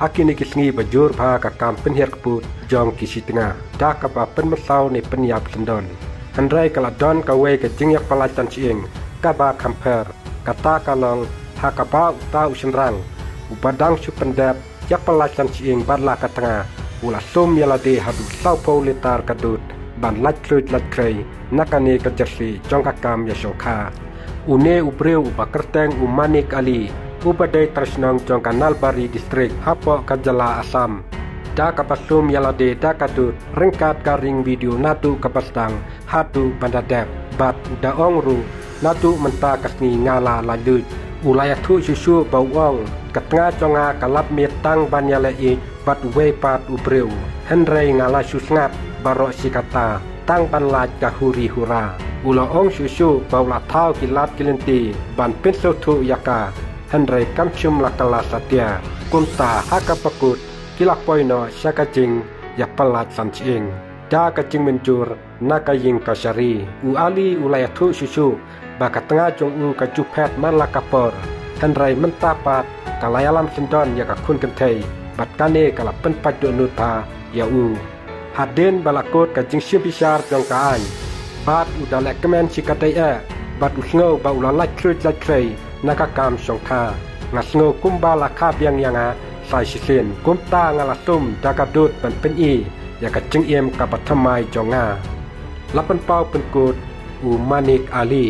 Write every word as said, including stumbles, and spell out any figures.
Ha kine ki sngi ba jur bha ka kam pynhiar kput jong ki shi tnga da kaba pynmynsaw ne pynïap syndon. Hynrei ka la don kawei ka jingïapyllait san shyieng kaba kham pher. Kata ka long ha kaba uta u shynrang uba dang shu pyndep ïapyllait san shyieng bad la ka tnga u la sum ïa lade haduh sawphew litar ka dud ban lait khluit lait khrei na kane ka jersey jong ka kam ïashongkha. Une u briew uba kyrteng u Manik Ali, uba dei trai shnong jong ka Nalbari District hapoh ka jylla Assam, da kaba sum ïa lade da ka dud ryngkat ka ring video naduh kaba sdang haduh ban da dep. Bad u da ong ruh, naduh mynta ka sngi nga la laitluid. U la ïathuh shuh shuh ba u ong, ka tnga jong nga ka lap miet tang ban ïaleh ïeit bad uwei pat u briew. Hynrei nga la shu sngap baroh shi katta tang ban lait ka huri hura. U la ong shuh shuh ba u la thaw ki lad ki lynti ban pynsngewthuh ïa ka, hynrei kam shym la kylla satia. Kumta ha kaba kut ki la poi noh sha ka jingïapyllait san shyieng da ka jingmynjur na ka ïing kashari. U Ali u la ïathuh shuh shuh ba ka tnga jong u ka ju phet man la ka por, hynrei mynta pat ka la ïalam syndon ïa ka khun kynthei bad kane ka la pynpait dohnud bha ïa u. Hadien ba la kut ka jingshim bishar jong ka aiñ bad u da leh kmen shi katdei eh bad u sngew ba u la lait khluit lait khrei na ka kam shongkha. Nga sngew kumba la kha biang ïa nga sa shisien. Kumta nga la sum da ka dud ban pyni ïa ka jingim kaba thymmai jong nga. La pynpaw pynkut u Manik Ali.